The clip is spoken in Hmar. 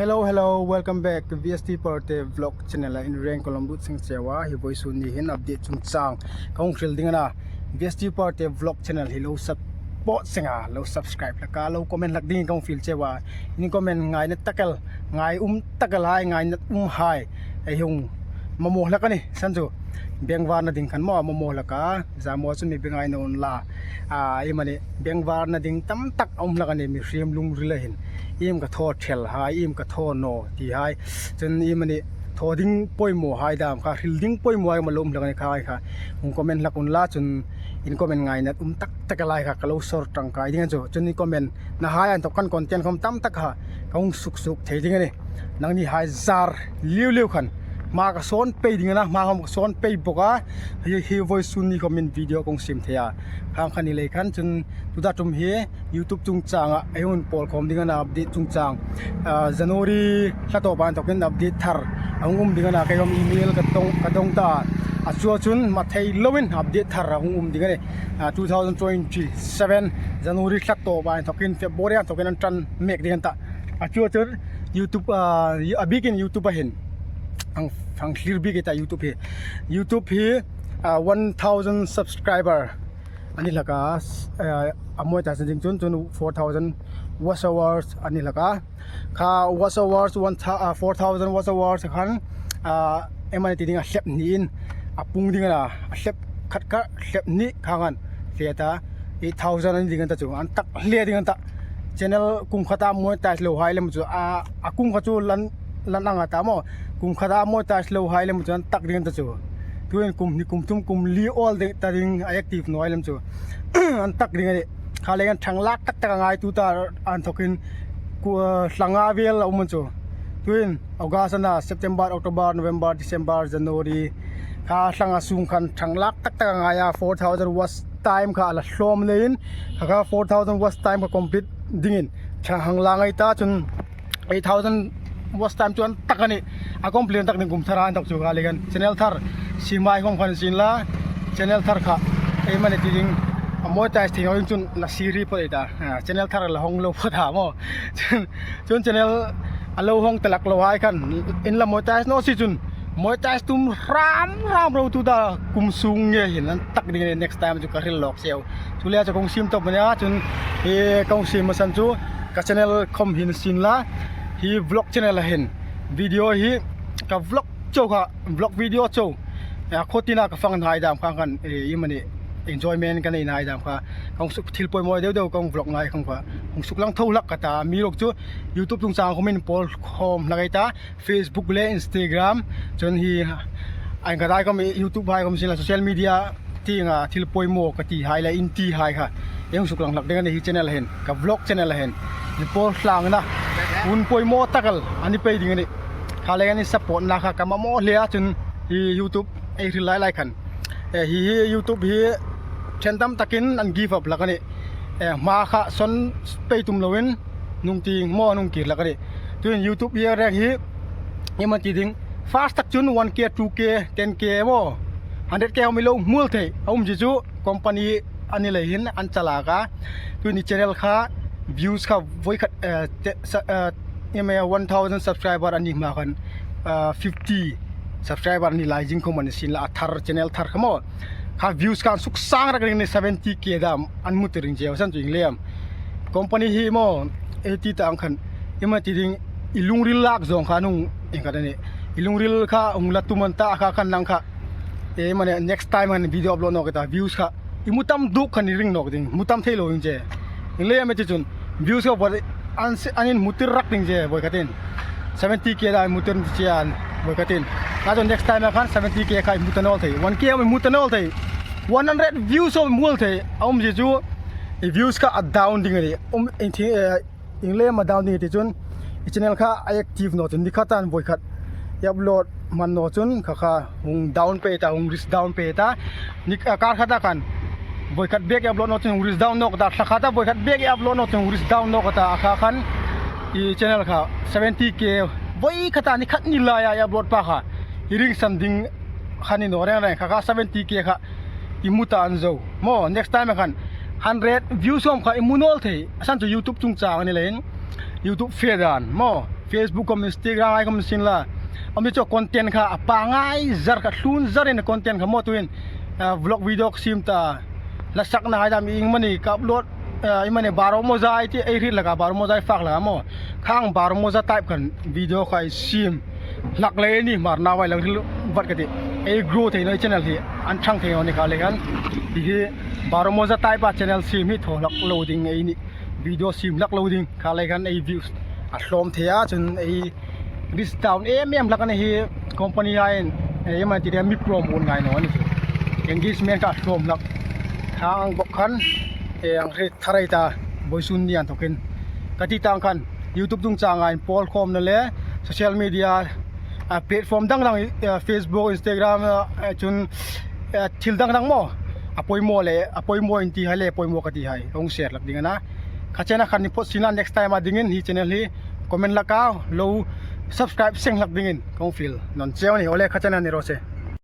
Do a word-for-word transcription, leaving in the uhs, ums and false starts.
Hello, hello, welcome back to V S T Parte Vlog Channel-a. In reng ka lawm lut seng cheu a, hi vawisun ni hin update chungchang ka hung hril ding a na. V S T Parte Vlog Channel hi lo support seng a, lo subscribe hlak a, lo comment hlak dingin ka hung fiel cheu a. In comment ngaina tak el, ngai um tak el hai, ngaina um hai ei hung mamaw hlak a nih. San chu bengvarna ding khan maw mamaw hlak a, zamaw chu mi be ngai naw unla. A, iemani bengvarna ding tam tak a um hlak a nih, mihriem lungrilah hin. Iem ka thaw thel hai, iem ka thaw naw ti hai. Chun iemani thaw ding poimaw hai dam kha, hril ding poimaw hai ma lo um hlak a nih, kha hai kha hung comment hlak unla, chun in comment ngaina um tak tak el hai kha ka lo sawr tangkai ding a chu. Chun in comment na hai inthawk khan content khawm tam tak kha ka hung suksuk thei ding a nih. Nangni hai zar liu liu khan hma ka sawn pei ding a na, hma khawm ka sawn pei bawk a. Hi, hi vawisun ni khawmin video ka hung siem thei a. Khang khan ni lei khan chun tuta ṭum hi YouTube chungchanga ei hung pawl khawm ding a na, update chungchang. A, January hla tawpa inthawkin update thar a hung um ding a na, kei khawm email ka dawng, ka dawng ta a. A chu chun hma thei loin update thar a hung um ding a nih. A, two thousand twenty-seven January hla tawpa inthawkin, February inthawkin an ṭan mek ding an ta. A chu chun YouTube, a, a bikin YouTube-a hin. Hang, hang thlir bik ei ta YouTube hi. YouTube hi, a, one thousand subscriber a ni hlak a, a, a monetize ding chun, chun four thousand watch hours a ni hlak a. Kha watch hours one thou-, a, four thousand watch hours khan, a, iemani ti ding a hlep hniin a pung ding a na, a hlep khat kha hlep hni kha khan hle ta, eight thousand a ni ding an ta chu, an tak hle ding an ta. Channel kum khata monetize lo hai lem chu, a, a kum kha chu lan, lan anga ta maw. Kum khata monetize lo hai lem chu an tak ding an ta chu. Tuhin kum hni, kum thum, kum li awl ding ta ding a active naw hai lem chu. An tak ding a nih. Kha lei khan ṭhang lak tak tak a ngai tuta inthawkin ku, a, thla nga vel a um an chu. Tuhin August a na, September, October, November, December, January. Kha thla nga sung khan ṭhang lak tak tak a ngai a, four thousand watch time kha a la hlawm leiin, kha kha four thousand watch time kha complete dingin ṭhang hang la ngai ta chun eight thousand watch time chu an tak a nih. A complete tak ding kum thar a inthawk chu kha lei khan channel thar siem hai khawm khan sin la, channel thar kha iemani ti ding a monetize thei naw ding chun la siem ri phawt ei ta. A, channel thar la hawng lo phawt a maw. Chun, chun channel a lo hawng ta hlak lo hai khan in la monetize naw si chun monetize tum hram hram ro tuta kum sung nge hin an tak ding a nih, next time chu ka hril lawk cheu. Chuleiin chu ka hung siem tawp a nih a, chun hi ka hung siem hmasan chu ka channel khawm hin sin la, hi vlog channel a hin video hi ka vlog chau kha, vlog video chau. A, khaw tina ka fang hai dam kha khan, e, iemani enjoyment ka nei hai dam kha ka hung suk, thil poimaw deu deu ka hung vlog ngai khawm kha hung suklang tho hlak ka ta. Amiruokchu YouTube chungchang khawmin pawl khawm hlak ei ta. Facebook le Instagram, chun hi, a, iengkhata khawm YouTube hai khawm sin la, social media tienga thil poimaw ka ti hai le in ti hai kha ei hung suklang hlak ding a nih hi channel a hin, ka vlog channel a hin. Hi pawl hlangna hun poimaw tak el a ni pei ding a nih. Kha lei khan in support-na kha ka mamaw hle a, chun hi YouTube ei hril lai lai khan. E, hi, hi YouTube hi ṭhen tam takin an give up hlak a nih. E, hma kha sawn pei tum loin nung tieng maw nung kir hlak a nih. Tuhin YouTube hi a reng hi, iemani ti ding, first tak chun one K, two K, ten K maw, hundred K a mi lo hmu thei. A um zie chu company a ni lei hin an chalak a. Tuhin i channel kha views kha voi khat, eh, te-, sa-, eh, em, eh, one thousand subscriber a ni hma khan, eh, fifty subscriber a ni lai zing khawm a ni sin la, a thar, channel thar kha maw. Kha views kha an suksang rak ring a nih, seventy K dam an hmu tir ring cheu san chu ieng lem. Company hi maw, ei ti ta ang khan, iemani ti ding, i lungril lak zawng kha nung ieng khat a nih. I lungril kha hung la tum an ta kha khan nang kha. Iemani next time khan video upload nawk ei ta, views kha i hmu tam duk khan i ring nawk ding, hmu tam thei lo ding che. Ieng lem ei ti chun, views kha voi an se, an inhmu tir rak ding che voi khatin. Seventy K dam hmu tir che an voi khatin. Kha chun next time khan seventy K kha i hmu ta naw thei. One K i hmu ta naw thei. One hundred views i hmu thei. A um zie chu i views kha a down ding a nih. Um, ieng thi, eh, ieng lem a down ding ti chun i channel kha a active naw chun ni khat an voi khat i upload hman naw chun kha kha hung down pei ta, hung risk down pei ta. Ni, a, kar khata khan voi khat bek i upload naw chun hung risk down nawk ta, thla khata voi khat bek i upload naw chun hung risk down nawk ta, a kha khan i channel kha seventy K voi khata ni khat ni laia i upload pa kha i ringsan ding kha ni naw reng reng, kha kha seventy K kha i hmu ta an zo. Maw, next time khan hundred views khawm kha i hmu naw thei. A san chu YouTube chungchang a ni leiin YouTube fe dan. Maw, Facebook khawm, Instagram hai khawm sin la. Ami chu content kha a pangngai zar kha, thlun zarin content kha maw tuin, ah, vlog video ka siem ta. Hla sakna hai dam iengmani ka upload, ah, iengmani Baro Moza ei ti, ei hril hlak a, Baro Moza ei fak hlak a maw. Khang Baro Moza type khan video kha ei siem hlak lei ni, Hmar nau hai lang hril vat ka ti. Ei grow thei naw, ei channel hi an thang thei naw ni kha lei khan. Hi hi Baro Moza type a channel siem hi thaw hlak lo ding ei ni. Video siem hlak lo ding kha lei khan ei views a tlawm thei a, chun ei reach down em em hlak a ni hi. Company haiin, eh, iengmani ti ding, mi promote ngai naw a ni chu. Engagement kha a tlawm hlak. Khang bok khan, eh, an hre thar ei ta, boisun ni an thokin. Ka ti tang khan, YouTube chungchang a inpawl khawmna le social media, ah, platform dang dang, ah, Facebook, Instagram, ah, chun, ah, thil dang dang maw. A poimaw le, a poimaw in ti hai le, poimaw ka ti hai. Hung share hlak ding a na. Kha chen a khan ni phawt sien la, next time a dingin hi channel hi comment hlak a, lo subscribe seng hlak dingin. Kong fiel nawn cheu ni, awle kha chen a ni raw se.